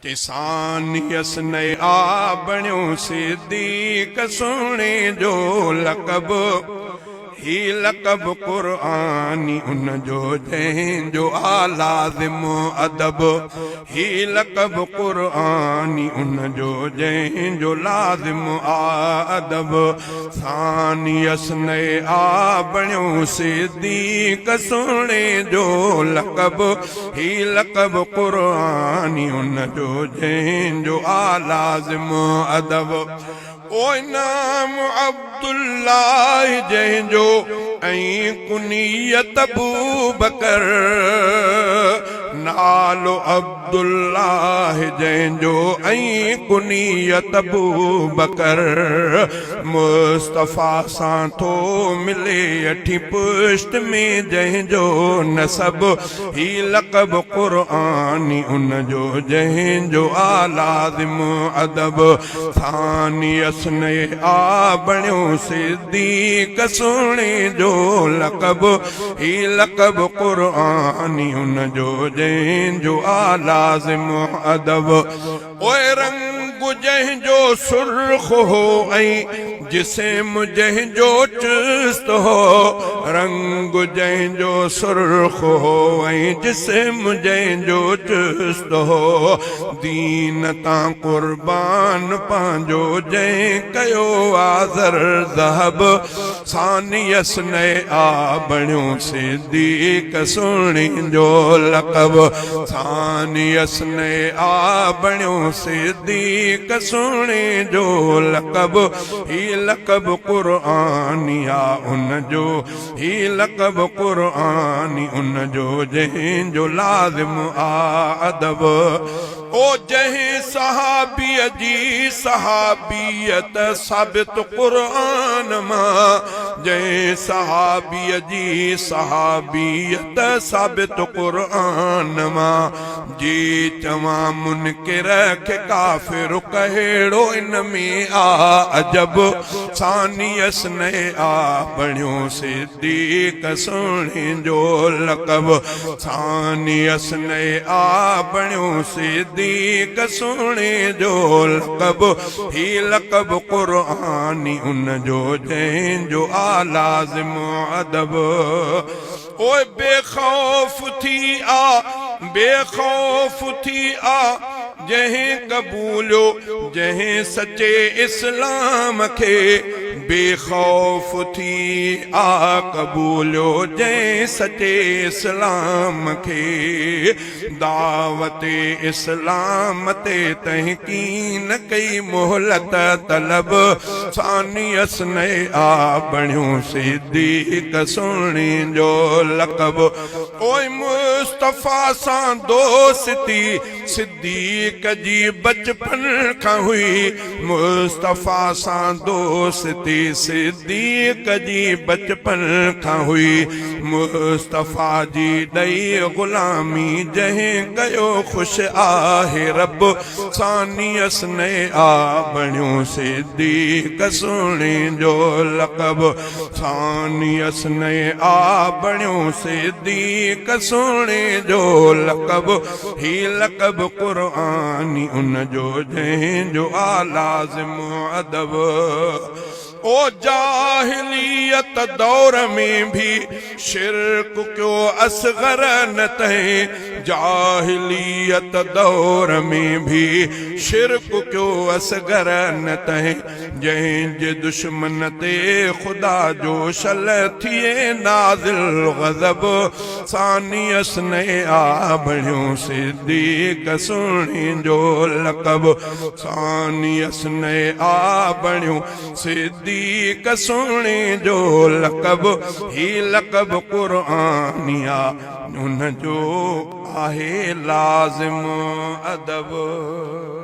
چي ثانيس نيا بڻيو صديق سهڻي جو لقب هي لقب قرآني ان جو جنهن جو آ لازم ادب هي لقب قرآني ان جو جنهن جو لازم آ ادب ثانيس نيا بڻيو صديق سهڻي جو لقب هي لقب قرآني ان جو جنهن جو آ لازم ادب او انعام عبدالله جنهن جو ۽ ڪنيت ابوبڪر نالو عبدالله جنهن جو ۽ ڪنيت ابوبڪر مصطفيٰ سان ٿو ملي اٺين پشت ۾ جنهن جو نسب هي لقب قرآني ان جو جنهن جو آ لازم ادب ثاني اسني آ بڻيو صديق سهڻي جو لقب هي لقب قرآني ان جو جنهن جو آ لازم ادب اوء رنگ جنهن جو سرخ هو ۽ جسم جنهن جو چست هو رنگ جنهن جو سرخ هو ۽ جسم جنهن جو چست هو دين تان قربان پنهنجو جنهن ڪيو آذر ذهب ثانيس نيا بڻيو صديق سهڻي جو لقب ثانيس نيا بڻيو صديق سهڻي جو لقب هي لقب قرآني آ ان جو هي لقب قرآني ان جو جنهن جو لازم آ ادب او جنهن صحابيء جي صحابيت ثابت قرآن مان، جنهن صحابيء جي صحابيت ثابت قرآن مان، جي چوان منڪر کي ڪافر ڪهڙو ان ۾ آ عجب، ثانيس نئين آ بڻيو صديق سهڻي جو لقب. ثانيس نئي آ بڻيو صديق سهڻي جو لقب هي لقب قرآني ان جو جنهن جو آ لازم ادب اوء بي خوف ٿي آ بي خوف ٿي آ جنهن قبوليو جنهن سچي اسلام کي بي خوف ٿي آ قبوليو جنهن سچي اسلام کي دعوت اسلام تي تنهن ڪين ڪئي مهلت طلب ثانيس نئي آ بڻيو صديق سهڻي جو لقب اوء مصطفيٰ سان دوستي صديق جي بچپن کان هئي مصطفيٰ سان دوستي صديق جي بچپن کان هئي مصطفيٰ جي ڏئي غلامي جنهن ڪيو خوش آهي رب ثانيس نئي آ بڻيو صديق سهڻي جو لقب ثانيس نئي آ بڻيو صديق سهڻي جو لقب هي لقب قرآني ان جو جنهن جو آ لازم ادب او جاهليت دور ۾ ڀي شرڪ ڪيو اصغر نه تنهن جاهليت دور ۾ ڀي شرڪ ڪيو اصغر نه تنهن جنهن جي دشمن تي خدا جو شل ٿئي نازل غضب ثانيس نئين آ بڻيو صديق سهڻي جو لقب ثانيس نئين آ بڻيو صديق سهڻي جو لقب هي لقب قرآني آ ان جو آهي لازم ادب.